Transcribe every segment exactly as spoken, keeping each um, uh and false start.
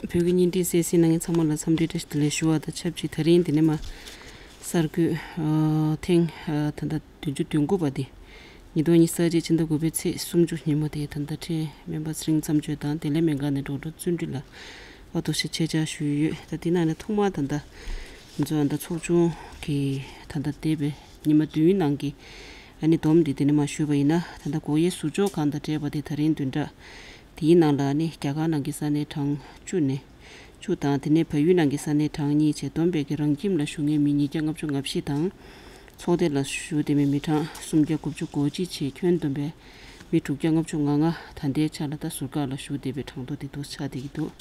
བོད་ཀྱི་བརྙན་འཕྲིན་གསན་གཟིགས་གནང་མཁན་ཚང་མ་ལ་འཚམས་འདྲི་བཀྲ་ཤིས་བདེ་ལེགས་ཞུ་བ་དང་ཆབས་ཅིག་དེ་རིང་འདི་ནས་མ་གསར་འགོད་ཨ་ཐེངས་ཨ་ད་ལྟ་བདུན་ཅུ་དོན་དགུ་པ་འདི་ཉིས་སྟོང་ཉི་ཤུ་རྩ་གཅིག་ཕྱི་ཟླ་དགུ་པའི་ཚེས་སུམ་ཅུ་ཉིན་མོ་དེ་ད་ལྟ་འཕྲིན་སྨན་པ་ཚེ་རིང་མཚམས་གཅོད་དང་བདེ་ལེགས་སྨན་ཁང་ནས་ཌོག་ཊར་བརྩོན་འགྲུས་ལགས་ཨ་ཐུགས་རྗེ་ཆེ་ཞུ་ཡི་ཡོད། ད་འདི་ནང་ནས་ཐོག་མར་ད་ལྟ་ང་ཚོ་ཨ་ད་ཚོགས་ཆུང་གི་ད་ལྟ་འདས་པའི་ཉི་མ་བདུན་ནང་གི་ཨ་ནི་སྡོམ་འདི་དེ་ནས་མ་ཞུས་པ་ཡིན་ན། ད་ལྟ་སྒོ་དབྱེ་ཟུར་འཇོག་ཁང་དང་འབྲེལ་བ་དེ་ད་རིང་བདུན་ཕྲག་དེའི་ནང་ལ་ཨ་ནི་རྒྱ་གར་ནང་གི་ས་གནས་གྲངས་བཅུ་ནས་བཅུ་དང་། དེ་ནས་བལ་ཡུལ་ནང་གི་ས་གནས་གྲངས་གཉིས་བཅས་བསྡོམས་པས་ཀྱི་རང་ཁྱིམ་ལ་བཞུགས་མཁན་མི་ཉིས་བརྒྱ་ལྔ་བཅུ་ང་བཞི་དང་། ཚོགས་སྡེ་ལ་བཞུགས་བསྡད་མི་མི་གྲངས་སུམ་བརྒྱ་དགུ་བཅུ་གོ་གཅིག་བཅས་ཁྱོན་བསྡོམས་པས་མི་དྲུག་བརྒྱ་ལྔ་བཅུ་ང་ལྔ་ད་ལྟའི་ཆ་ལ་ད་ཟུར་བཀག་ལ་བཞུགས་བསྡད་པའི་གྲངས་ཐོ་དེ་འདུག་ཆགས་བསྡད་ཀྱི་འདུག་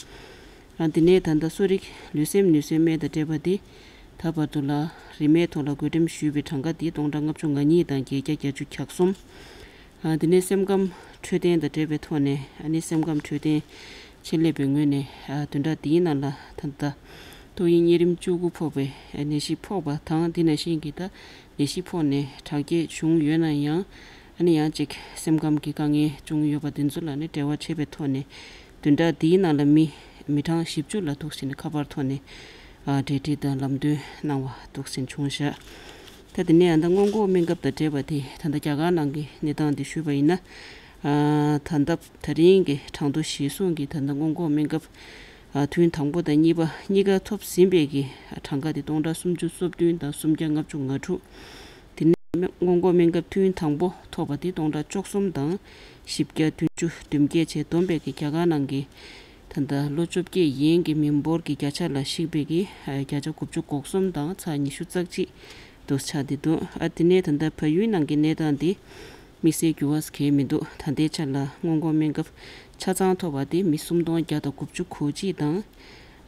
ཨ་དེ་ནས་ད་ལྟ་གསོ་རིག་ལུས་སེམས་ནུས་སེམས་སྨན་དང་འབྲེལ་བ་དེ་ད་བར་དུ་ལ་རིན་མེད་ཐོག་ལ་བགོ་འགྲེམས་ཞུས་པའི་གྲངས་ཀ་དེ་སྟོང་ཕྲག་ལྔ་བཅུ་ང་གཉིས་དང་བརྒྱད་བརྒྱ་བརྒྱད་ཅུ་གྱ་གསུམ། ཨ་དེ་ནས་སེམས་ཁམས་འཕྲོད་བསྟེན་དང་འབྲེལ་བའི་ཐོག་ནས་ཨ་ནི་སེམས་ཁམས་འཕྲོད་བསྟེན་ཆེད་ལས་པའི་ངོས་ནས་ཨ་བདུན་ཕྲག་འདིའི་ནང་ལ་ད་ལྟ་ཏོག་དབྱིབས་གཉན་རིམས་བཅུ་དགུ་ཕོག་པའི་ཨ་ནད་གཞི་ཕོག་པ་དང་། དེ་ནང་བཞིན་གྱི་ད་ནད་གཞི་ཕོག་ནས་དྲག་སྐྱེད་བྱུང་ཡོད་ན་ཡང་ཨ་ནི་ཡང་ཅིག་སེམས་ཁམས་ཀྱི་དཀའ་ངལ་བྱུང་ཡོད་པ་དེ་ཚོ་ལ་ནི་འབྲེལ་བ་བྱས་པའི་ཐོག་ནས་བདུན་ཕྲག་འདིའི་ནང་ལ་མི་མི་གྲངས་བཞི་བཅུ་ལ་འདུག་སེ་ནས་ཁ་པར་ཐོག་ནས་ཨ་འབྲེལ་འདྲིས་དང་ལམ་སྟོན་གནང་བ་འདུག་སེ་བྱུང་བཞག་ད་དེ་ནས་ཨ་ད་སྔོན་འགོག་སྨན་ཁབ་དང་འབྲེལ་བ་དེ་ད་ལྟ་རྒྱ་གར་ནང་གི་གནས་སྟངས་དེ་ཞུས་པ་ཡིན་ན། ཨ་ད་ལྟ་ད་རིང་གི་གྲངས་ཐོ་གཞིར་བཟུང་གིས་ད་ལྟ་སྔོན་འགོག་སྨན་ཁབ་ཨ་ཐུན་དང་པོ་དང་གཉིས་པ་གཉིས་ཀ་ཐོབ་ཟིན་པའི་གི་གྲངས་ཀ་དེ་སྟོང་ཕྲག་སུམ་ཅུ་སོ་བདུན་དང་སུམ་བརྒྱ་ལྔ་བཅུ་ང་དྲུག་དེ་ནས་སྔོན་འགོག་སྨན་ཁབ་ཐུན་དང་པོ་ཐོབ་པ་དེ་སྟོང་ཕྲག་བཅུ་གསུམ་དང་བཞི་བརྒྱ་བདུན་ཅུ་དོན་བརྒྱད་བཅས་བསྡོམས་པའི་གི་རྒྱ་གར་ནང་གི་ད་ལྟ་ལོ་བཅོ་བརྒྱད་ཡན་གྱི་མི་འབོར་གྱི་བརྒྱ་ཆ་ལ་གཞིགས་པའི་གི་ཨ་བརྒྱ་ཆ་དགུ་བཅུ་གོ་གསུམ་དང་ཚེག་ཉི་ཤུ་རྩ་གཅིག་དུ་ཆགས་བསྡད་འདུག་ཨ་དེ་ནས་ད་ལྟ་བལ་ཡུལ་ནང་གི་གནས་སྟངས་འདི་དམིགས་བསལ་འགྱུར་བ་གང་ཡང་མི་འདུག་ད་ལྟའི་ཆ་ལ་སྔོན་འགོག་སྨན་ཁབ་ཆ་ཚང་ཐོབ་པ་དེ་མི་སུམ་སྟོང་བརྒྱ་དང་དགུ་བཅུ་གོ་གཅིག་དང་།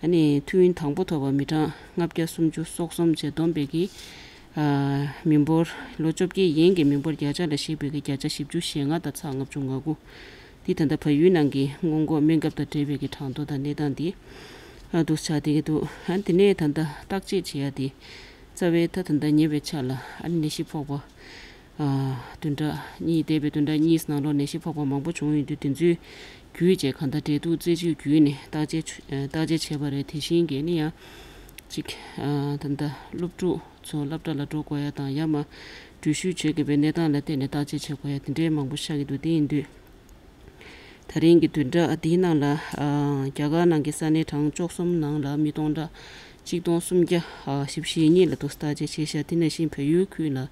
ཨ་ནི་ཐུན་དང་པོ་ཐོབ་པ་མི་གྲངས་ལྔ་བརྒྱ་སུམ་ཅུ་སོ་གསུམ་བཅས་བསྡོམས་པའི་གི་ཨ་མི་འབོར་ལོ་བཅོ་བརྒྱད་ཡན་གྱི་མི་འབོར་བརྒྱ་ཆ་ལ་གཞིགས་པའི་གི་བརྒྱ་ཆ་བཞི་བཅུ་ཞེ་ལྔ་དང་ཚེག་ལྔ་བཅུ་ང་དགུ། འདི་ད་ལྟ་བལ་ཡུལ་ནང་གི་སྔོན་འགོག་སྨན་ཁབ་དང་འབྲེལ་བའི་གི་གྲངས་ཐོ་དང་གནས་སྟངས་འདི་ཨ་འདུག་ཆགས་བསྡད་ཀྱི་འདུག་ཨ་དེ་ནས་ད་ལྟ་བརྟག་དཔྱད་བྱེད་ཡ་དེ་རྩ་བའི་ད་ད་ལྟ་ཉེ་བའི་ཆར་ལ་ཨ་ནི་ནད་གཞི་ཕོག་པ་ཨ་བདུན་ཕྲག་གཉིས་འདས་པའི་བདུན་ཕྲག་གཉིས་ནང་ལོགས་ནད་གཞི་ཕོག་པ་མང་པོ་བྱུང་ཡོད་དུས། དེ་ཚོའི་བརྒྱུད་བཅས་གང་ལྟར་འབྲེལ་གཏུག་རྩད་གཅོད་བརྒྱུད་ནས་བརྟག་དཔྱད་བྱ་བརྟག་དཔྱད་བྱས་པ་རེད། དེ་བཞིན་གྱི་ནི་ཡང་ཅིག་ཨ་ད་ལྟ་སློབ་ཕྲུག་ཚོ་སློབ་གྲྭ་ལ་འགྲོ་དགོས་ཡ་དང་། ཡང་མ་འགྲུལ་བཞུད་བྱེད་དགོས་པའི་གནས་སྟངས་ལ་བརྟེན་ནས་བརྟག་དཔྱད་བྱེད་དགོས་ཡ་དེ་འདྲའི་མང་པོ་ཆགས་ཀྱི་འདུག་དེ་ཡིན་དུས་ད་རིང་གི་བདུན་ཕྲག་འདིའི་ནང་ལ་ཨ་རྒྱ་གར་ནང་གི་ས་གནས་གྲངས་བཅུ་གསུམ་ནང་ལ་མི་སྟོང་ཕྲག་གཅིག་སྟོང་སུམ་བརྒྱ་ཨ་བཞི་བཅུ་ཞེ་གཉིས་ལ་དུ་བརྟག་དཔྱད་བྱས་ཤག་དེ་ནང་བཞིན་བལ་ཡུལ་ཁུལ་ལ་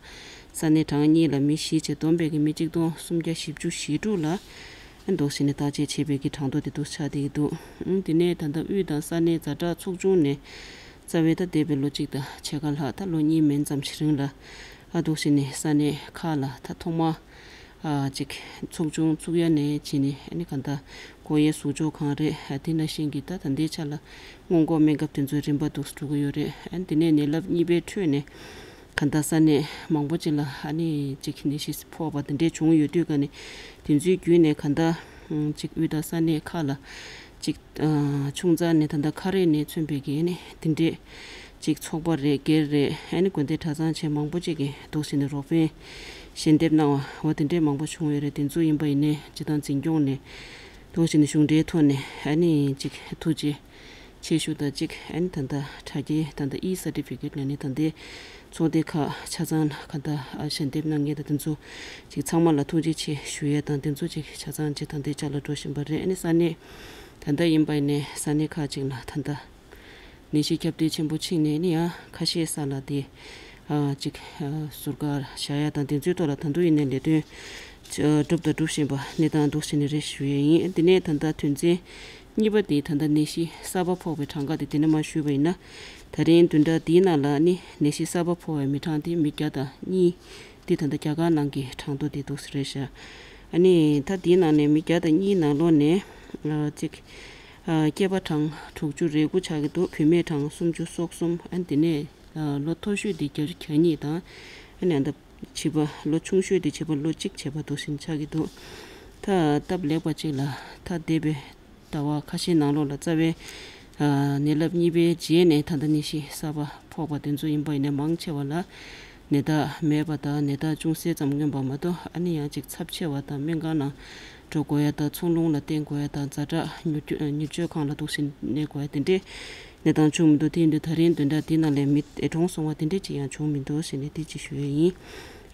ས་གནས་གྲངས་གཉིས་ལ་མི་བཞི་བཅས་བསྡོམས་པའི་གི་མི་གཅིག་སྟོང་སུམ་བརྒྱ་བཞི་བཅུ་ཞེ་དྲུག་ལ་ཨ་འདུག་སེ་ནས་བརྟག་དཔྱད་བྱས་པའི་གི་གྲངས་ཐོ་དེ་འདུག་ཆགས་བསྡད་ཀྱི་འདུག་ཨ་དེ་ནས་ད་ལྟ་དབུས་དང་ས་གནས་ཛ་དྲག་ཚོགས་ཆུང་ནས་རྩ་བའི་ད་འདས་པའི་ལོ་གཅིག་དང་ཕྱེད་ཀ་ལྷག་ད་ལོ་གཉིས་མན་ཙམ་ཞིག་རིང་ལ་ཨ་འདུག་སེ་ནས་ས་གནས་ཁག་ལ་ད་ཐོག་མ་ཨ་ཅིག་ཚོགས་ཆུང་བཙུགས་ཡ་ནས་བྱས་ནས་ཨ་ནི་གང་ལྟར་སྒོ་དབྱེ་ཟུར་འཇོག་ཁང་རེད། ཨ་དེ་ནང་བཞིན་གྱི་ད་ད་ལྟའི་ཆ་ལ་སྔོན་འགོག་སྨན་ཁབ་དེ་ཚོའི་རིམ་པ་འདུག་སེ་འགྲོ་གི་ཡོད་རེད། ཨ་དེ་ནས་ནད་རླབས་གཉིས་པའི་ཁྲོད་ནས་གང་ལྟར་ས་གནས་མང་པོ་ཅིག་ལ་ཨ་ནི་ཅིག་ནད་གཞི་ཕོག་པ་དེ་འདྲས་བྱུང་ཡོད་དུས་ཀ་ནས་དེ་ཚོའི་བརྒྱུད་ནས་གང་ལྟར་ཅིག་དབུས་དང་ས་གནས་ཁག་ལ་ཅིག་ཆུང་ཙག་ནས་ད་ལྟ་ཁ་རས་ནས་མཚོན་པའི་གི་ཨ་ནི་དེ་འདྲས་ཅིག་ཚོགས་པ་རེད། སྒེར་རེད། ཨ་ནི་དགོན་སྡེ་གྲྭ་ཚང་བཅས་མང་པོ་ཅིག་གིས་འདུག་སེ་ནས་རོགས་ཕན་ཞལ་འདེབས་གནང་བ་འོ་དེ་འདྲས་མང་པོ་བྱུང་ཡོད་རེད། དེ་ཚོ་ཡིན་པ་ཡིན་ནའི་སྤྱི་བཏང་འཛིན་སྐྱོང་ནས་འདུག་སེ་ནས་གཞུང་འབྲེལ་ཐོག་ནས་ཨ་ནི་ཅིག་ཐུགས་རྗེ་ཆེ་ཞུ་དང་གཅིག་ཨ་ནི་ད་ལྟ་དྲ་རྒྱའི་ད་ལྟ་ཨི་སར་ཊི་ཕི་ཀེཊ་ལ་ནི་ད་ལྟའི་ཚོགས་སྡེ་ཁག་ཆ་ཚང་ལ་ག་ད་ཨ་ཞལ་འདེབས་གནང་མཁན་དང་དེ་ཚོ་ཅིག་ཚང་མ་ལ་ཐུགས་རྗེ་ཆེ་ཞུ་ཡས་དང་དེ་ཚོ་ཅིག་ཆ་ཚང་ཅིག་ད་ལྟའི་ཆ་ལ་འགྲོ་བཞིན་པ་རེད། ཨ་ནི་ས་གནས་ད་ལྟ་ཡིན་པ་ཡིན་ནའི་ས་གནས་ཁག་ཅིག་ལ་ད་ལྟ་ནད་གཞི་ཁྱབ་གདལ་ཆེན་པོ་ཕྱིན་ནས་ནི་ཡང་ཁ་ཤས་ས་ལ་དེ་ཨ་ཅིག་ཨ་ཟུར་བཀག་བཞག་ཡ་དང་དེ་ཚོའི་ཐོག་ལ་ད་དུང་ཡིན་ནའི་ལས་དོན་ཨ་སྒྲུབ་དང་སྒྲུབ་བཞིན་པ་གནས་སྟངས་འདུག་སེ་ནས་རེད་ཞུ་ཡས་ཡིན། དེ་ནས་ད་ལྟ་དོན་ཚན་གཉིས་པ་དེ་ད་ལྟ་ནད་གཞི་གསར་པ་ཕོག་པའི་གྲངས་ཀ་དེ་དེ་ནས་མར་ཞུས་པ་ཡིན་ན། ད་རིང་བདུན་ཕྲག་འདིའི་ནང་ལ་ནི་ནད་གཞི་གསར་པ་ཕོག་པའི་མི་གྲངས་དེ་མི་བརྒྱ་དང་གཉིས། དེ་ད་ལྟ་རྒྱ་གར་ནང་གི་གྲངས་ཐོ་དེ་འདུག་སེ་རེད་ཤག་ཨ་ནི་ད་དེའི་ནང་ནས་མི་བརྒྱ་དང་གཉིས་ནང་ལོགས་ནས་ཨ་ཅིག་ཨ་སྐྱེས་པ་གྲངས་དྲུག་ཅུ་རེ་དགུ་ཆགས་ཀྱི་འདུག་བུད་མེད་གྲངས་སུམ་ཅུ་སོ་གསུམ། ཨ་ནི་དེ་ནས་ཨ་ལོ་མཐོ་ཤོས་དེ་བརྒྱད་ཅུ་གྱ་གཉིས་དང་། ཨ་ནི་ཨ་ད་བྱིས་པ་ལོ་ཆུང་ཤོས་དེ་བྱིས་པ་ལོ་གཅིག་བྱས་པ་འདུག་སེ་ཆགས་ཀྱི་འདུག་ད་སྟབས་ལེགས་པ་ཅིག་ལ་ད་འདས་པའི་ཟླ་བ་ཁ་ཤས་ནང་ལོགས་ལ་རྩ་བའི་ཨ་ནད་རླབས་གཉིས་པའི་རྗེས་ནས་ད་ལྟ་ནད་གཞི་གསར་པ་ཕོག་པ་དེ་ཚོ་ཡིན་པ་ཡིན་ནའི་མང་ཆེ་བ་ལ་ནད་རྟགས་མེད་པ་དང་ནད་རྟགས་ཅུང་ཟད་ཙམ་མངོན་པ་མ་གཏོགས་ཨ་ནི་ཡང་ཅིག་ཚབས་ཆེ་བ་དང་སྨན་ཁང་ནང་ འགྲོ་དགོས་ཡ་དང་ཚོང་ལུང་ལ་བརྟེན་དགོས་ཡ་དང་ཛ་དྲག་མྱུར་སྐྱོ- ཨ་མྱུར་སྐྱོབ་ཁང་ལ་འདུག་སེ་གནས་དགོས་ཡ་དེ་འདྲའི་གནས་སྟངས་བྱུང་མི་འདུག་དེ་ཡིན་དུས་ད་རིང་བདུན་ཕྲག་འདི་ནང་ལ་མི་ཨེ་གྲོངས་སོང་བ་དེ་འདྲ་ཅིག་ཡང་བྱུང་མི་འདུག་ཟེར་ནས་དེ་ཅིག་ཞུ་ཡ་ཡིན།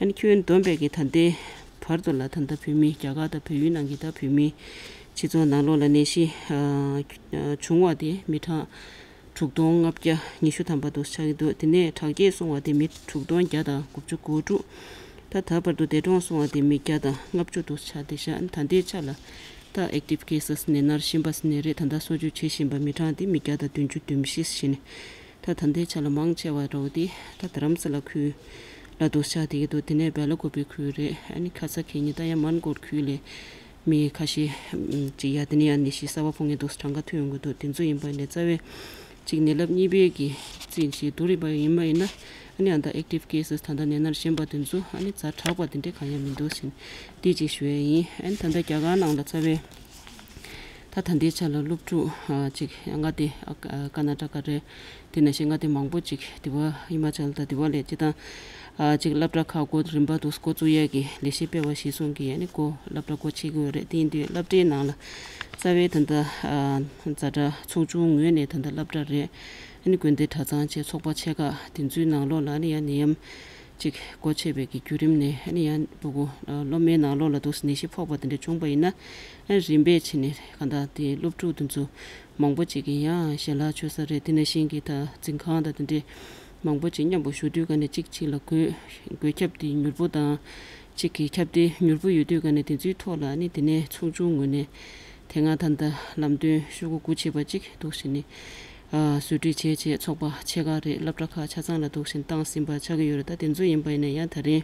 ཨ་ནི་ཁྱོན་བསྡོམས་པས་ཀྱི་ད་ལྟའི་བར་དུ་ལ་ད་ལྟ་བོད་མི་རྒྱ་གར་དང་བལ་ཡུལ་ནང་གི་ད་བོད་མི་སྤྱི་ཚོགས་ནང་ལོགས་ལ་ནད་གཞི་ཨ་བྱུང་བ་དེ་མི་གྲངས་དྲུག་སྟོང་ལྔ་བརྒྱ་ཉི་ཤུ་ཐམ་པ་འདུག་ཆགས་ཀྱི་འདུག་དེ་ནས་དྲག་སྐྱེད་སོང་བ་དེ་མི་དྲུག་སྟོང་བརྒྱ་དང་དགུ་བཅུ་གོ་དྲུག་ད་ད་བར་དུ་འདས་གྲོངས་སོང་བ་དེ་མི་བརྒྱ་དང་ལྔ་བཅུ་འདུག་ཆགས་བསྡད་ཤག་ད་ལྟའི་ཆ་ལ་ད་active cases ནད་མནར་གཞི་འབའ་ཟེར་ནད་རེད། ད་ལྟ་གསོ་བཅོས་བྱེད་བཞིན་པ་མི་གྲངས་དེ་མི་བརྒྱ་དང་བདུན་ཅུ་དོན་བཞི་ཟིན། ད་ད་ལྟའི་ཆ་ལ་མང་ཆེ་བ་རོ་དེ་ད་རྡ་རམ་ས་ལ་ཁུལ་ལ་འདུག་ཆགས་བསྡད་ཀྱི་འདུག་དེ་ནས་བེ་ལ་ཀོ་པི་ཁུལ་རེད། ཨ་ནི་ཁ་ས་ཁེ་ཉི་ད་ཡང་མན་གོར་ཁུལ་ལས་མི་ཁ་ཤས་ཅིག་ཡ་དེ་ནས་ཡང་ནད་གཞི་གསར་པ་ཕོག་མཁན་འདུག་གྲངས་ཀ་ཐོན་ཡོང་གི་འདུག་དེ་ཚོ་ཡིན་པ་ནས་རྩ་བའི་ཅིག་ནད་རླབས་གཉིས་པའི་གི་རྩིས་ཞིག་བསྡུར་རིག་པ་ཡིན་པ་ཡིན་ན། ཨ་ནི་ཨ་ད་active cases ད་ལྟ་ནད་མནར་གཞན་པ་དེ་ཚོ་ཨ་ནི་ཛ་དྲག་པ་དེ་འདྲས་གང་ཡང་མི་འདུག་ཟིན་དེ་ཅིག་ཞུ་ཡ་ཡིན། ཨ་ནི་ད་ལྟ་རྒྱ་གར་ནང་ལ་རྩ་བའི་ད་ད་ལྟའི་ཆ་ལ་སློབ་ཕྲུག་ཨ་ཅིག་མངའ་སྡེ་ཨ་ཀ་ཀར་ན་ཊ་ཀ་རེད། དེ་ནང་བཞིན་མངའ་སྡེ་མང་པོ་ཅིག་དེ་བ་ཧི་མ་ཅལ་དང་དེ་བ་ལས་སྤྱི་དང་ཨ་ཅིག་སློབ་གྲྭ་ཁག་འགོ་རིམ་པ་དུ་འགོ་བཙུགས་ཡས་ཀྱི་ལས་བྱེད་སྤེལ་བ་གཞིར་བཟུང་གི་ཨ་ནི་འགོ་སློབ་གྲྭ་སྒོ་ཕྱེ་གི་ཡོད་རེད། དེ་ཡིན་དུས་སློབ་གྲྭའི་ནང་ལ་རྩ་བའི་ད་ལྟ་ཨ་ཛ་དྲག་ཚོགས་ཆུང་ངོས་ནས་ད་ལྟ་སློབ་གྲྭ་རེད། ཨ་ནི་དགོན་སྡེ་གྲྭ་ཚང་བཅས་ཚོགས་པ་ཆེ་ཁག་དེ་ཚོའི་ནང་ལོགས་ལ་ཨ་ནི་ཡང་ནད་ཡམས་ཅིག་སྒོ་ཕྱེ་བའི་གི་བརྒྱུད་རིམ་ནས་ཨ་ནི་ཡང་ཕྲུ་གུ་སློབ་མའི་ནང་ལོགས་ལ་འདུག་ནད་གཞི་ཕོག་པ་དེ་འདྲ་བྱུང་བ་ཡིན་ན། ཨ་རིམ་པས་ཕྱིན་ནས་གང་ལྟར་དེ་སློབ་ཕྲུག་དེ་ཚོ་མང་པོ་ཅིག་གིས་ཡང་ཞལ་ལག་མཆོད་ས་རེད། དེ་ནང་བཞིན་གྱི་ད་འཛིན་ཁང་དང་དེ་འདྲའི་མང་པོ་ཅིག་མཉམ་པོ་བཞུགས་དུས་ཀ་ནས་གཅིག་གཅིག་ལ་འགོས་འགོས་ཁྱབ་དེ་མྱུར་པོ་དང་གཅིག་གིས་ཁྱབ་གདལ་མྱུར་པོ་ཡོད་དུས་ཀ་ནས་དེ་ཚོའི་ཐོག་ལ་ནི་དེ་ནས་ཚོགས་ཆུང་ངོས་ནས་དེ་སྔ་ད་ལྟ་ལམ་སྟོན་ཤོག་གུ་དགུ་བྱས་པ་གཅིག་འདུག་ཟེར་ནས་བཟོ་སྒྲིག་བྱས་བྱས་ཚོགས་པ་ཆེ་ཁག་རེད། སློབ་གྲྭ་ཁག་ཆ་ཚང་ལ་འདུག་ཟེར་བཏང་ཟིན་པ་ཆགས་ཀྱི་ཡོད་རེད། ད་དེ་ཚོ་ཡིན་པ་ཡིན་ན་ཡང་ད་རིང་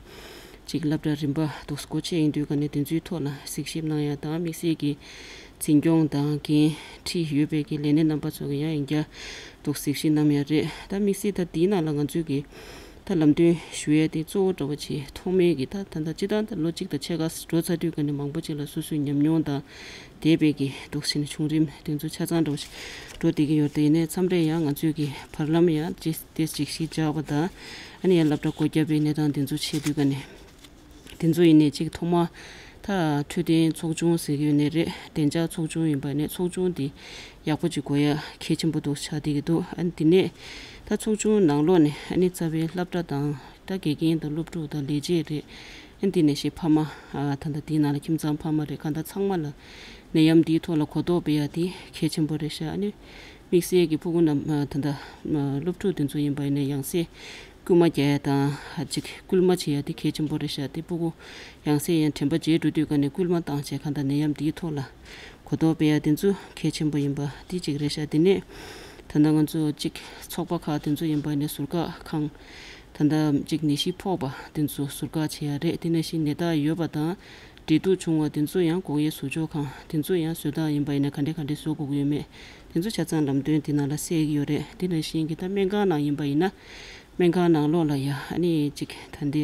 ཅིག་སློབ་གྲྭ་རིམ་པ་འདུག་སྒོ་ཕྱེ་ཡིན་དུས་ཀ་ནས་དེ་ཚོའི་ཐོག་ལ་གཟིགས་ཞིབ་གནང་ཡ་དང་དམིགས་བསལ་གྱི་འཛིན་སྐྱོང་དང་འགན་འཁྲི་ཡོད་པའི་གི་ལས་སྣེ་རྣམ་པ་ཚོ་གི་ཡང་ཡིན་རྒྱ་འདུག་གཟིགས་ཞིབ་གནང་ཡ་རེད། ད་དམིགས་བསལ་ད་དེའི་ནང་ལ་ང་ཚོས་གི་ད་ལམ་སྟོན་ཞུ་ཡས་དེ་གཙོ་བོ་འདྲ་བོ་བྱས་ཐོག་མའི་གི་ད་ད་ལྟ་སྤྱི་བཏང་ད་ལོ་གཅིག་དང་ཕྱེད་ཀ་འགྲོ་ཚར་དུས་ཀ་ནས་མང་པོ་ཅིག་ལ་སོ་སོའི་ཉམས་མྱོང་དང་འདས་པའི་གི་འདུག་ཟེར་ནས་བྱུང་རིམ་དེ་ཚོ་ཆ་ཚང་འདྲ་བོ་ཞིག་འགྲོ་བསྡད་ཀྱི་ཡོད་དེ་ཡིན་ནའི་མཚམས་རེ་ཡང་ང་ཚོས་གི་བར་ལམ་ཡང་ཅི་ཏེ་ཅིག་ཞིག་བཅར་བ་དང་ཨ་ནི་ཡང་སློབ་གྲྭ་སྒོ་བརྒྱབ་པའི་གནས་སྟངས་དེ་ཚོ་བྱས་དུས་ཀ་ནས། དེ་ཚོ་ཡིན་ནའི་གཅིག་ཐོག་མ་ད་འཕྲོད་བསྟེན་ཚོགས་ཆུང་ཟེར་གྱི་ཡོད་ནའི་རེད། བདེ་འཇགས་ཚོགས་ཆུང་ཡིན་པ་ནས་ཚོགས་ཆུང་དེ་ཡག་པོ་ཅིག་དགོས་ཡ་གལ་ཆེན་པོ་འདུག་ཆགས་བསྡད་ཀྱི་འདུག་ཨ་ནི་དེ་ནས་ད་ཚོགས་ཆུང་ནང་ལོགས་ནས་ཨ་ནི་རྩ་བའི་སློབ་གྲྭ་དང་ད་དགེ་རྒན་དང་སློབ་ཕྲུག་དང་ལས་བྱེད་རེད། ཨ་ནི་དེ་ནས་ཤི་ཕ་མ་ཨ་ད་ལྟ་དེའི་ནང་ལ་ཁྱིམ་ཚང་ཕ་མ་རེད། གང་ལྟར་ཚང་མ་ལ་ནད་ཡམས་འདིའི་ཐོག་ལ་གོ་རྟོགས་སྤེལ་ཡ་དེ་གལ་ཆེན་པོ་རེད་ཤག་ཨ་ནི་དམིགས་བསལ་གྱི་ཕྲུ་གུ་རྣམས་ཨ་ད་ལྟ་སློབ་ཕྲུག་དེ་ཚོ་ཡིན་པ་ཡིན་ན་ཡང་སེ་སྐུལ་མ་རྒྱག་ཡ་དང་ཧ་ཅིག་སྐུལ་མ་བྱེད་ཡ་དེ་གལ་ཆེན་པོ་རེད་ཤག་དེ་ཕྲུ་གུ་ཡང་སེ་ཡང་དྲན་པ་བརྗེད་འགྲོ་དུས་ཀ་ནས་སྐུལ་མ་བཏང་བྱས་གང་ལྟར་ནད་ཡམས་འདིའི་ཐོག་ལ་གོ་རྟོགས་སྤེལ་ཡ་དེ་ཚོ་གལ་ཆེན་པོ་ཡིན་པ་དེ་གཅིག་རེད་ཤག་དེ་ནས་ད་ལྟ་ང་ཚོ་གཅིག་ཚོགས་པ་ཁག་དེ་ཚོ་ཡིན་པ་ནས་ཟུར་བཀག་ཁང་ད་ལྟ་གཅིག་ནད་གཞི་ཕོག་པ་དེ་ཚོ་ཟུར་བཀག་བྱེད་ཡ་རེད། དེ་ནང་བཞིན་ནད་རྟགས་ཡོད་པ་དང་འབྲེལ་གཏུག་བྱུང་བ་དེ་ཚོ་ཡང་སྒོ་དབྱེ་བཟོ་ཕྱོགས་ཁང་དེ་ཚོ་ཡང་བཟོ་ལྟ་ཡིན་པ་ཡིན་ན་ག་འདྲས་ག་འདྲས་བཟོ་དགོས་ཀྱི་ཡོད་མེད་དེ་ཚོ་ཆ་ཚང་ལམ་སྟོན་དེ་ནང་ལ་གསལ་གྱི་ཡོད་རེད། དེ་ནང་བཞིན་གྱི་ད་སྨན་ཁང་ནང་ཡིན་པ་ཡིན་ན། སྨན་ཁང་ནང་ལོགས་ལ་ཡ་ཨ་ནི་ཅིག་ད་འདི་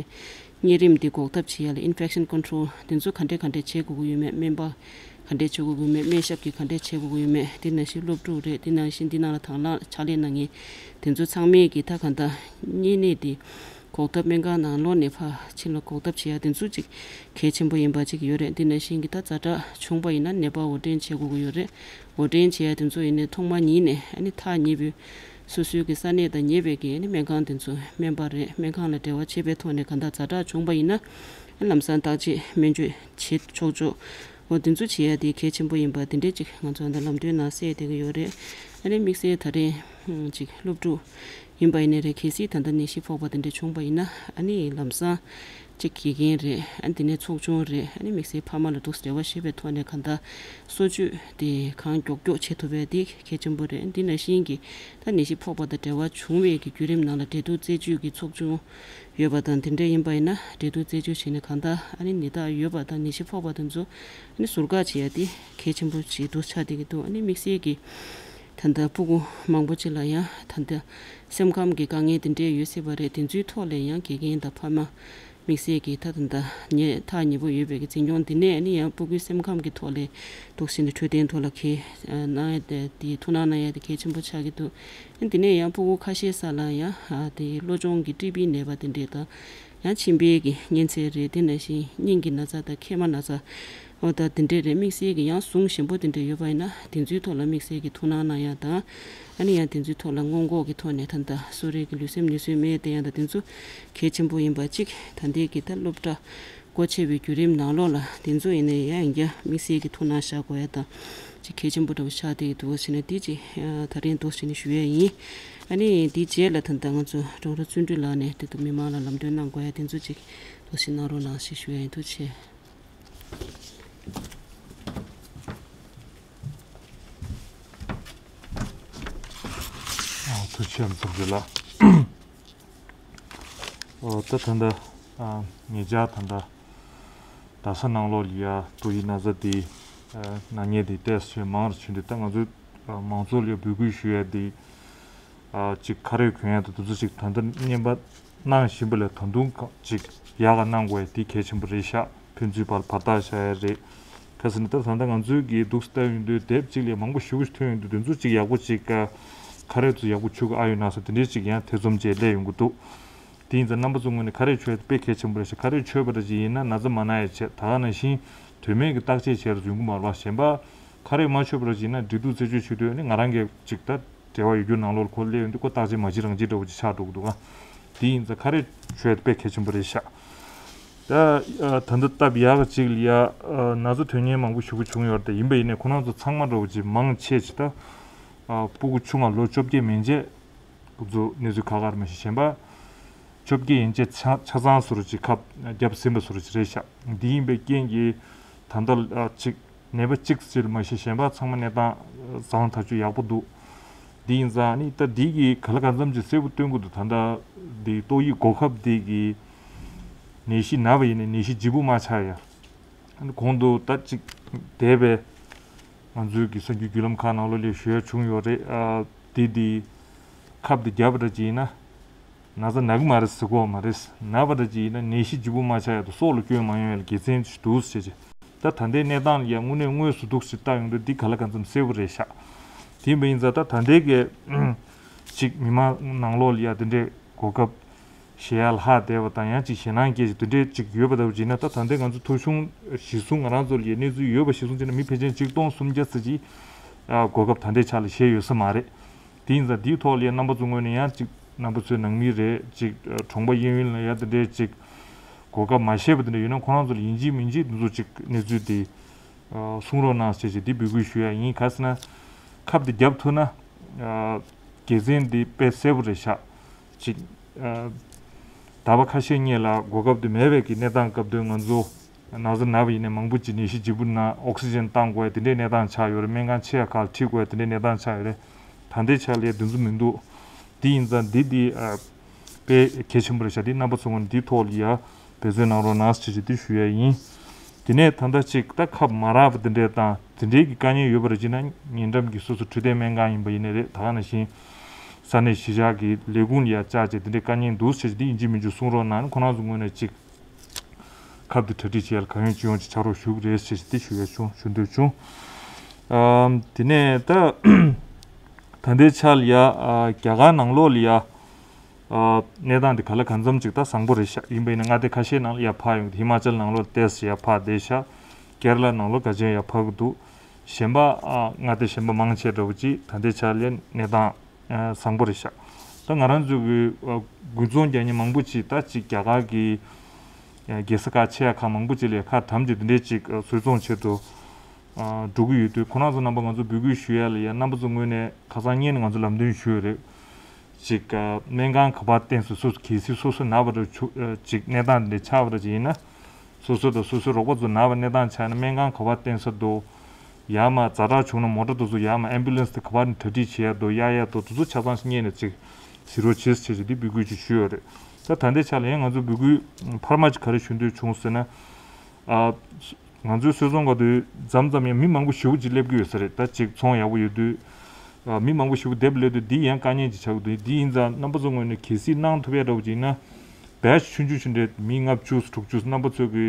གཉན་རིམས་འདི་འགོག་ཐབས་བྱེད་ཡ་ལ་infection control དེ་ཚོ་ག་འདྲས་ག་འདྲས་བྱེད་དགོས་ཀྱི་ཡོད་མེད། སྨན་པ་ག་འདྲས་བྱེད་དགོས་ཀྱི་ཡོད་མེད། སྨན་ཞབས་ཀྱིས་ག་འདྲས་བྱེད་དགོས་ཀྱི་ཡོད་མེད། དེ་ནང་བཞིན་སློབ་ཕྲུག་རེད། དེ་ནང་བཞིན་འདི་ནང་ལ་དང་བླངས་ཕྱག་ལས་གནང་མཁན་དེ་ཚོ་ཚང་མས་ཀྱི་ད་ག་ད་གཉན་ནད་འདི་འགོག་ཐབས་སྨན་ཁང་ནང་ལོགས་ནས་ཕར་ཕྱིན་ལ་འགོག་ཐབས་བྱེད་ཡ་དེ་ཚོ་ཅིག་གལ་ཆེན་པོ་ཡིན་པ་ཅིག་ཡོད་རེད། དེ་ནང་བཞིན་གྱི་ད་ཛ་དྲག་བྱུང་པ་ཡིན་ན་ནད་པ་འོར་འདྲེན་བྱེད་དགོས་ཀྱི་ཡོད་རེད། འོར་འདྲེན་བྱེད་ཡ་དེ་ཚོ་ཡིན་ནའི་ཐོག་མ་ཉིད་ནས་ཨ་ནི་ཐག་ཉེ་པོའི་སོ་སོའི་གི་ས་གནས་དང་ཉེ་བའི་གི་ཨ་ནི་སྨན་ཁང་དེ་ཚོ་སྨན་པ་རེད། སྨན་ཁང་ལ་འབྲེལ་བ་བྱེད་པའི་ཐོག་ནས་གང་ལྟར་ཛ་དྲག་བྱུང་པ་ཡིན་ན་ཨ་ལམ་སང་བརྟག་དཔྱད་སྨན་བཅོས་བྱེད་ཆོག་ཆོག་འོ་དེ་ཚོ་བྱེད་ཡ་དེ་གལ་ཆེན་པོ་ཡིན་པ་དེ་འདྲས་ཅིག་ང་ཚོ་ད་ལམ་སྟོན་ནང་གསལ་བསྡད་ཀྱི་ཡོད་རེད། ཨ་ནི་དམིགས་བསལ་ད་རེས་ཅིག་སློབ་ཕྲུག་ཡིན་པ་ཡིན་ནའི་རེད། གལ་སྲིད་ད་ལྟ་ནད་གཞི་ཕོག་པ་དེ་འདྲས་བྱུང་པ་ཡིན་ན་ཨ་ནི་ལམ་སང་གཅིག་དགེ་རྒན་རེད། ཨ་ནི་དེ་ནས་ཚོགས་ཆུང་རེད། ཨ་ནི་དམིགས་བསལ་ཕ་མ་ལ་འདུག་འབྲེལ་བ་བྱེད་པའི་ཐོག་ནས་གང་ལྟར་གསོ་བཅོས་དེ་གང་མགྱོགས་མགྱོགས་བྱེད་ཐུབ་པ་དེ་གལ་ཆེན་པོ་རེད། འདི་ནང་བཞིན་གྱི་ད་ནད་གཞི་ཕོག་པ་དང་འབྲེལ་བ་བྱུང་བའི་གི་བརྒྱུད་རིམ་ནང་ལ་འབྲེལ་གཏུག་རྩད་གཅོད་ཀྱི་ཚོགས་ཆུང་ཡོད་པ་དང་དེ་འདྲ་ཡིན་པ་ཡིན་ན་འབྲེལ་གཏུག་རྩད་གཅོད་བྱས་ནས་གང་ལྟར་ཨ་ནི་ནད་རྟགས་ཡོད་པ་དང་ནད་གཞི་ཕོག་པ་དེ་ཚོ་ཨ་ནི་ཟུར་བཀག་བྱེད་ཡ་དེ་གལ་ཆེན་པོ་ཞིག་ཏུ་ཆགས་བསྡད་ཀྱི་འདུག་ཨ་ནི་དམིགས་བསལ་གྱི་ད་ལྟ་ཕྲུ་གུ་མང་པོ་ཅིག་ལ་ཡང་ད་ལྟ་སེམས་ཁམས་ཀྱི་དཀའ་ངལ་དེ་འདྲས་ཡོད་སྲིད་པ་རེད། དེ་ཚོའི་ཐོག་ལ་ཡང་དགེ་རྒན་དང་ཕ་མ་དམིགས་བསལ་གྱི་ད་ད་ལྟ་ཉེ་ཐག་ཉེ་པོ་ཡོད་པའི་གི་འཛིན་སྐྱོང་འདི་ནས་ནི་ཡང་ཕྲུ་གུའི་སེམས་ཁམས་ཀྱི་ཐོག་ལ་འདུག་ཟེར་ནས་འཕྲོད་བསྟེན་ཐོག་ལ་གལ་གནང་ཡ་དེ་དེ་ཐུགས་སྣང་གནང་ཡ་དེ་གལ་ཆེན་པོ་ཆགས་ཀྱི་འདུག་འདི་ནས་ཡང་ཕྲུ་གུ་ཁ་ཤས་ས་ལ་ཡང་དེ་གློ་གཅོང་གི་ཊི་བི་ནད་པ་དེ་འདྲས་དང་། ཡང་མཆིན་པའི་གི་གཉན་ཚད་རེད། དེ་ནང་བཞིན་སྙིང་གི་ན་ཚ་དང་མཁལ་མ་ན་ཚ། འོ་ད་དེ་འདྲས་རེད། དམིགས་བསལ་གྱི་ཡང་ཟུངས་ཞན་པོ་དེ་འདྲས་ཡོད་པ་ཡིན་ན་དེ་ཚོའི་ཐོག་ལ་དམིགས་བསལ་གྱི་ཐུགས་སྣང་གནང་ཡ་དང་། ཨ་ནི་ཡང་དེ་ཚོའི་ཐོག་ལ་སྔོན་འགོག་གི་ཐོག་ནས་ད་ལྟ་གསོ་རིག་གི་ལུས་སེམས་ནུས་གསོའི་སྨན་སྟེར་ཡ་དང་དེ་ཚོ་གལ་ཆེན་པོ་ཡིན་པ་གཅིག་ད་ལྟའི་གི་ད་སློབ་གྲྭ་སྒོ་ཕྱེ་བའི་བརྒྱུད་རིམ་ནང་ལོགས་ལ་དེ་ཚོ་ཡིན་ནའི་ཡང་ཡིན་རྒྱུ་དམིགས་བསལ་གྱི་ཐུགས་སྣང་བཞག་དགོས་ཡ་དང་གཅིག་གལ་ཆེན་པོ་འདྲ་བོ་ཆགས་བསྡད་ཀྱི་འདུག་བ་བྱས་ན་དེ་གཅིག་ད་རིང་འདུག་བྱས་ནས་ཞུ་ཡ་ཡིན། ཨ་ནི་དེའི་རྗེས་ལ་ད་ལྟ་ང་ཚོ་ཀྲུང་ར་བརྩོན་འགྲུས་ལགས་ནས་དེ་ཚོ་མི་མང་ལ་ལམ་སྟོན་གནང་དགོས་ཡ་དེ་ཚོ་གཅིག་འདུག་བྱས་གནང་རོགས་གནང་ཞེས་ཞུ་ཡ་ཡིན། ཐུགས་རྗེ་ཆེ། ཨ། ཐུགས་རྗེ་ཆེ་བསམ་རྒྱུ་ལ། ཨོ་ད་ད་ལྟ་ཨ་ཉེ་ཆར་ད་ལྟ་རྡ་ས་ནང་ལོགས་ལ་ཡ་ཏོག་དབྱིབས་ན་ཚ་དེ་ཨ་ན་མཁན་དེ་ཏོག་ཙམ་མང་རུ་ཕྱིན་དུས། ད་ང་ཚོས་ཨ་མང་ཚོགས་ལ་ཡ་འབོད་སྐུལ་ཞུ་ཡ་དེ་ཨ་ཅིག་ཁ་རས་གོན་ཡ་དང་དེ་ཚོ་ཅིག་ད་ལྟ་བརྙན་པར་གནང་བཞིན་པ་ལས་ད་དུང་ཅིག་ཡག་ག་གནང་དགོས་ཡ་དེ་གལ་ཆེན་པོ་རེད་ཤག་ཕན་ཚུན་བར་བར་ཐག་བཞག་ཡ་རེད། ག་ཟེར་ན་ད་ད་ལྟ་ང་ཚོའི་གི་འདུག་སེ་ལྟ་ཡོང་དུས་དེབ་གཅིག་ལ་མང་པོ་ཞེ་པོ་ཐོན་ཡོང་དུས། དེ་ཚོ་གཅིག་ཡག་པོ་གཅིག་ཁ་རས་ཚོ་ཡག་པོ་མཆོད་གི་ཨ་ཡོད་ན་ཟེར་དེ་འདྲའི་གཅིག་ཡང་ཐེ་ཚོམ་བཅས་སླེབས་ཡོང་གི་འདུག་དེ་ཡིན་ཙང་རྣམ་པ་ཚོ་ངོས་ནས་ཁ་རས་མཆོད་ཡ་དེ་དཔེ་གལ་ཆེན་པོ་རེད་ཤག་ཁ་རས་མཆོད་པ་འདྲ་ཅིག་ཡིན་ན་ན་ཚ་མ་ན་ཡ་བྱས། ད་ག་ནང་བཞིན་དོན་མེད་ཀྱི་བརྟག་དཔྱད་བྱས་རུ་ཡོང་གི་མ་རེད་པ། གཞན་པ་ཁ་རས་མ་མཆོད་པ་འདྲ་ཅིག་ཡིན་ན་འབྲེལ་གཏུག་རྩད་གཅོད་བྱེད་དུས་ནི་ང་རང་གི་གཅིག་ད་འབྲེལ་བ་ཡོད་རྒྱུ་ནང་ལོགས་ལ་ཁོ་སླེབས་ཡོང་དུས་ཁོ་བརྟག་དཔྱད་མ་བྱེད་རང་བྱེད་འདྲ་བོ་ཅིག་ཆགས་འགྲོ་གི་འདུག་ག་དེ་ཡིན་ཙང་ཁ་རས་མཆོད་ཡ་དེ་དཔེ་གལ་ཆེན་པོ་རེད་ཤག་ད་ཨ་ད་ལྟ་སྟབས་ཡག་ག་ཅིག་ལ་ཡ་ཨ་ན་ཚ་ཐོན་མཁན་མང་པོ་ཞེ་པོ་བྱུང་ཡོད་རེད། ཡིན་པ་ཡིན་ནའི་ཁོ་རང་ཚོ་ཚང་མ་འདྲ་བོ་ཅིག་མང་ཆེ་ཅིག་ད་ཨ་སྤུ་གུ་ཆུང་བ་ལོ་བཅོ་བརྒྱད་མན་ཆད་ཁོ་ཚོ་གནས་ཚུལ་ཁག་ཁག་རེད། མ་གཞི་གཞན་པ་བཅོ་བརྒྱད་ཡན་ཆད་ཆ་ཆ་ཚང་ཟེར་བ་ཅིག་ཁབ་བརྒྱབ་ཟིན་པ་ཟེར་བ་ཅིག་རེད་ཤག་འདི་ཡིན་པའི་རྐྱེན་གྱིས་ད་ལྟ་ཨ་ཅིག་ནད་པ་གཅིག་ཟེར་མ་གཞི་གཞན་པ་ཚང་མ་གནས་སྟངས་བཟང་ཐག་ཆོད་ཡག་པོ་འདུག་འདི་ཡིན་ཙང་ནི་ད་འདི་གི་ག་ལ་གང་འཚམ་ཅིག་གསལ་པོ་སྟོན་གྱི་འདུག་ད་ལྟ་འདི་ཏོག་དབྱིབས་འགོག་ཁབ་འདི་གི་ནད་གཞི་ན་བ་ཡིན་ནའི་ནད་གཞི་ལྗིད་པོ་མ་ཆགས་ཡ། གོང་དུ་ད་ཅིག་འདས་པའི་ང་ཚོའི་གི་གསར་འགྱུར་བརྒྱུད་ལམ་ཁག་ནང་ལོགས་ལ་ཞུ་ཡ་བྱུང་ཡོད་རེད། ཨ་འདི་འདི་ཁབ་འདི་བརྒྱབ་པ་འདྲ་ཅིག་ཡིན་ན། ན་ཚ་ན་གི་མ་རེད་ཟེར་གོ་མ་རེད། ན་བ་འདྲ་ཅིག་ཡིན་ན་ནད་གཞི་ལྗིད་པོ་མ་ཆགས་ཡ་དང་སྲོག་ལ་སྐྱོན་མ་ཡོང་ཡ་ལ་དགེ་མཚན་ཞིག་འདུག་ཟེར་བྱས། ད་ད་ལྟའི་གནས་སྟངས་ལ་ཡ་དངོས་གནས་དངོས་སུ་འདུག་ཟེར་བལྟ་ཡོང་དུས་འདི་ག་ལ་གང་འཚམ་གསལ་པོ་རེད་ཤག་དེ་ཡིན་པ་ཡིན་ཙང་ད་ད་ལྟའི་གི་ཅིག་མི་མང་ནང་ལོགས་ལ་ཡ་དེ་འདྲའི་གོ་སྐབས་ཞེ་ཡ་ལྷག་བསྡད་པ་དང་ཡང་ཅིག་ཞེད་སྣང་སྐྱེ་ཞིག་དེ་འདྲའི་ཅིག་ཡོད་པ་འདྲ་བོ་བྱས་ན། ད་ད་ལྟའི་ང་ཚོ་ཐོ་གཞུང་གཞིར་བཟུང་ང་རང་ཚོ་ལ་ཡ་གནས་ཚུལ་ཡོད་པ་གཞིར་བཟུང་བྱས་ན་མི་ཕལ་ཆེར་ཆིག་སྟོང་སུམ་བརྒྱ་ཙམ་ཅིག་ཨ་གོ་སྐབས་ད་ལྟའི་ཆ་ལ་བཞེས་ཡོད་ས་མ་རེད། དེ་ཡིན་ཙང་དེའི་ཐོག་ལ་ཡ་རྣམ་པ་ཚོ་ངོས་ནས་ཡང་ཅིག་རྣམ་པ་ཚོའི་ནང་མི་རེད་ཅིག་གྲོང་པ་གཡས་གཡོན་ལ་ཡ་དེ་འདྲའི་ཅིག་གོ་སྐབས་མ་བཞེས་པ་དེ་འདྲ་ཡོད་ན་ཁོ་རང་ཚོ་ལ་ཡིན་གཅིག་མིན་གཅིག་དེ་ཚོ་ཅིག་གནས་ཚུལ་དེ་གསུང་རོགས་གནང་ཞེས་ཅིག་དེ་འབོད་སྐུལ་ཞུ་ཡ་ཡིན། ག་ཟེར་ན་ཁབ་དེ་བརྒྱབ་ཐུབ་ན་དགེ་མཚན་དེ་དཔེ་གསལ་པོ་རེད་ཤག་ཅིག་ཨ་ཟླ་བ་ཁ་ཤས་སྔོན་ལ་གོ་སྐབས་དེ་མེད་པའི་གི་གནས་སྟངས་སྐབས་དུས་ང་ཚོ་ན་ཚ་ན་བ་ཡིན་ནའི་མང་པོ་ཅིག་ནད་གཞི་ལྗིད་པོ་ན་ཨོག་སི་ཇན་བཏང་དགོས་ཡ་དེ་འདྲའི་གནས་སྟངས་ཆགས་ཡོད་རེད། སྨན་ཁང་ཆེ་ཡ་ཁག་ལ་ཁྲིད་དགོས་ཡ་དེ་འདྲའི་གནས་སྟངས་ཆགས་ཡོད་རེད། ད་ལྟའི་ཆར་ལ་ཡ་དེ་ཚོ་མི་འདུག་དེ་ཡིན་ཙང་འདི་འདི་ཨ་དཔེ་གལ་ཆེན་པོ་རེད་ཤག་དེ་རྣམ་པ་ཚོ་ངོས་ནས་འདིའི་ཐོག་ལ་ཡ་འབད་བརྩོན་གནང་རོགས་གནང་ཞེས་ཅིག་དེ་ཞུ་ཡ་ཡིན། དེ་ནས་ད་ལྟ་ཅིག་ད་ཁབ་མ་རག་པ་དེ་འདྲའི་དང་དེ་འདྲའི་གི་དཀའ་ངལ་ཡོད་པ་རེད་ཅེ་ན། ཉེ་འགྲམ་གྱི་སོ་སོ་འཕྲོད་བསྟེན་སྨན་ཁང་ཡིན་པ་ཡིན་ནའི་རེད། ད་ག་ནང་བཞིན་ས་གནས་གཞིས་ཆགས་ཀྱི་ལས་ཁུངས་ལ་ཡ་བཅར་བྱས་དེ་འདྲའི་དཀའ་ངལ་འདུག་ཟེར་ཅིག་དེ་ཡིན་གཅིག་མིན་གཅིག་གསུང་རོགས་གནང་། ཁོ་རང་ཚོ་ངོས་ནས་ཅིག་ཁབ་དེ་གྲ་སྒྲིག་བྱེད་ཡ་ལ་གང་ཡོང་ཅི་ཡོང་ཅིག་ཕྱག་རོགས་ཞུ་གི་རེད་ཟེར་ཞིག་དེ་ཞུ་ཡ་བྱུང་ཞུ་འདོད་བྱུང་། ཨམ་དེ་ནས་ད་ད་ལྟའི་ཆ་ལ་ཡ་ཨ་རྒྱ་གར་ནང་ལོགས་ལ་ཡ་ཨ་གནས་སྟངས་དེ་ག་ལ་གང་འཚམ་ཅིག་ད་བཟང་པོ་རེད་ཤག་ཡིན་པ་ཡིན་ན་མངའ་སྡེ་ཁ་ཤས་ནང་ལ་ཡ་ཕར་ཡོང་། ཧི་མ་ཅལ་ནང་ལོགས་ཏོག་ཙམ་ཡ་ཕར་བསྡད་ཤག་ཀེ་ར་ལ་ནང་ལོགས་ག་ཅན་ཡ་ཕར་གི་འདུག་གཞན་པ་ཨ་མངའ་སྡེ་གཞན་པ་མང་ཆེ་འདྲ་བོ་ཅིག་ད་ལྟའི་ཆ་ལ་གནས་སྟངས་ཨ་བཟང་པོ་རེད་ཤག་ད་ང་རང་ཚོ་གི་ཨ་འགོ་རྩོམ་རྒྱག་མཁན་མང་པོ་ཅིག་ད་ཅིག་རྒྱ་གར་གི་ཨ་རྒྱལ་ས་ཁག་ཆེ་ཡ་ཁག་མང་པོ་ཅིག་ལ་ཁག་དམ་གྱི་དེ་འདྲའི་ཅིག་ཨ་བཟོ་ཚོང་ཆེད་དུ་ཨ་འགྲོ་གི་ཡོད་དུས། ཁོ་རང་ཚོ་རྣམ་པ་ང་ཚོ་འབོད་སྐུལ་ཞུ་ཡ་ལ་ཡ་རྣམ་པ་ཚོ་ངོས་ནས་ཁ་སང་ཉིན་ནས་ང་ཚོ་ལམ་སྟོན་ཞུས་ཡོད་རེད། ཅིག་ཨ་སྨན་ཁང་ག་པར་བསྟན་སོང་། སོ་སོ་གལ་སྲིད་སོ་སོ་ན་བ་རུ་ཆུ་ཨ་ཅིག་གནས་སྟངས་འདི་ཆགས་པ་རུ་ཅིག་ཡིན་ན། སོ་སོ་དང་སོ་སོའི་རོགས་པ་ཚོ་ན་བ་གནས་སྟངས་ཆགས་ན་སྨན་ཁང་ག་པར་བསྟན་ས་འདུག་ཡར་མར་ཛ་དྲག་བྱུང་ན་མོ་ཊ་དེ་ཚོ་ཡར་མར་ཨེམ་བུ་ལན་སི་དེ་ག་པར་ནས་གྲ་སྒྲིག་བྱེད་ཡ་འདུག་གཡར་ཡ་འདུག་དེ་ཚོ་ཆ་ཚང་ཞིག་སྔོན་ནས་ཅིག་གཟིགས་རོགས་བྱེད་ཟེར་ཅིག་འདི་འབོད་སྐུལ་ཅིག་ཞུས་ཡོད་རེད། ད་ད་ལྟའི་ཆ་ལ་ཡང་ང་ཚོ་འབོད་སྐུལ་འཕར་མ་ཅིག་ག་རེ་ཞུ་འདོད་བྱུང་ཟེར་ན། ཨ། ང་ཚོའི་སོལ་རྩོན་སྒང་དུ་མཚམས་མཚམས་ཡང་མི་མང་པོ་ཞེ་པོ་ཅིག་སླེབས་ཀྱི་ཡོད་ས་རེད། ད་ཅིག་ཚོང་ཡག་པོ་ཡོད་དུས། ཨ། མི་མང་པོ་ཞེ་པོ་སླེབས་སླེབས་དུས་འདི་ཡང་དཀའ་ངལ་ཅིག་ཆགས་ཀྱི་འདུག་འདི་ཡིན་ཙང་རྣམ་པ་ཚོ་ངོས་ནས་གལ་སྲིད་གནང་ཐུབ་ཡ་འདྲ་བོ་ཅིག་ཡིན་ན། བེ་ཆི་ཆུང་ཆུང་ཆུང་འདྲ་མི་ལྔ་བཅུ་དྲུག་ཅུ་རྣམ་པ་ཚོ་གི་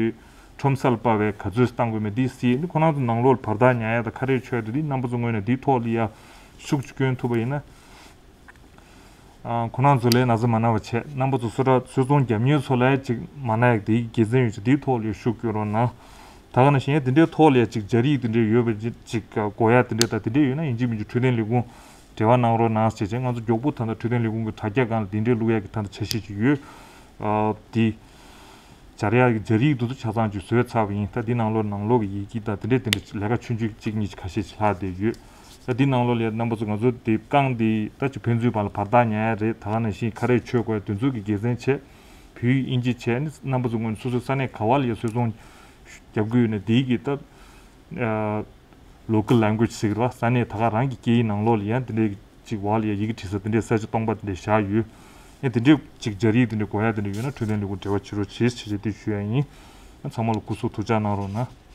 ཁྲོམ་སར་སྤར་བའི་ག་ཚོད་བཏང་དགོས་མེད་འདི་སྲིད་ནི་ཁོ་རང་ཚོ་ནང་ལོགས་ལ་བར་ཐག་ཉར་ཡ་དང་ཁ་རས་མཆོད་ཡ་དེ་འདི་རྣམ་པ་ཚོ་ངོས་ནས་འདིའི་ཐོག་ལ་ཡ་ཤུགས་ཅིག་བསྐྱོན་ཐུབ་པ་ཡིན་ན། ཨ་ཁོང་རྣམ་ཚོ་ལ་ན་ཚ་མ་ན་བ་བྱས། རྣམ་པ་ཚོ་སུ་ར་སུས་ཚོང་རྒྱབ་མཁན་ཚོ་ལ་ཅིག་མ་ན་ཡག་དེའི་དགེ་མཚན་ཡོད་ཅིག་དེའི་ཐོག་ལ་ཤུགས་སྐྱོན་རོགས་གནང་། ད་ག་ནང་བཞིན་ཡང་དེ་འདྲའི་ཐོག་ལ་ཅིག་སྦྱར་ཡིག་དེ་འདྲའི་ཡོད་པ་ཅིག་ཅིག་དགོས་ཡ་དེ་འདྲའི་ད་དེ་འདྲའི་ཡོད་ན་ཡིན་གཅིག་མིན་གཅིག་འཕྲོད་བསྟེན་ལས་ཁུངས་འབྲེལ་བ་གནང་རོགས་གནང་ཟེར་བྱས། ང་ཚོ་མགྱོགས་པོ་ད་ལྟ་འཕྲོད་བསྟེན་ལས་ཁུངས་ཀྱི་དྲ་རྒྱ་སྒང་ལ་དེ་འདྲའི་བླུག་ཡ་གི་ད་ལྟ་འཆར་གཞི་ཅིག་ཡོད། ཨ་དེ་སྦྱར་ཡ་གི་སྦྱར་ཡིག་དེ་ཚོ་ཆ་ཚང་ཅིག་བཟོས་ཚར་བ་ཡིན། ད་འདི་ནང་ལོགས་ནང་ལོགས་ཀྱི་ཡི་གེ་དང་དེ་འདྲས་དེ་འདྲས་ལས་ཀ་ཆུང་ཆུང་གཅིག་གཉིས་ཀྱི་ཁ་ཤས་ཅིག་ལྷག་བསྡད་ཡོད། ད་འདི་ནང་ལོགས་ལ་རྣམ་པ་ཚོ་ང་ཚོ་དེ་རྐང་དེ་ད་ཅིག་ཕན་ཚུན་བར་ལ་བར་ཐག་ཉར་ཡ་རེད། ད་ག་ནང་བཞིན་ཁ་རས་མཆོད་དགོས་ཡ་དེ་ཚོ་གི་དགེ་མཚན་བྱས། བོད་ཡིག་དབྱིན་ཇི་བྱས་ནི་རྣམ་པ་ཚོ་སྔོན་སོ་སོའི་ས་གནས་ག་བ་ལ་ཡ་སུས་ཚོང་རྒྱབ་ཀྱི་ཡོད་ན་དེའི་གི་ད་ཨ་local language ཟེར་གི་རེད་བ། ས་གནས་ད་ག་རང་གི་སྐད་ཡིག་ནང་ལོགས་ལ་ཡ་དེ་འདྲས་ཅིག་བ་ལ་ཡ་ཡི་གེ་བྲིས་ས་དེ་འདྲའི་གསལ་ཆ་སྟོང་པ་དེ་འདྲའི་བཞག་ཡོད། ཨེ་དེ་འདྲའི་ཅིག་སྦྱར་ཡིག་དེ་འདྲའི་དགོས་ཡ་དེ་འདྲ་ཡོད་ན་འཕྲོད་བསྟེན་ལས་ཁུངས་འབྲེལ་བ་བྱེད་རོགས་བྱེད་ཟེར་བྱས་དེ་ཞུ་ཡ་ཡིན། ཨ་ཚང་མ་ལ་སྐུ་གཟུགས་ཐུགས་ཅག་གནང་རོགས་གནང་།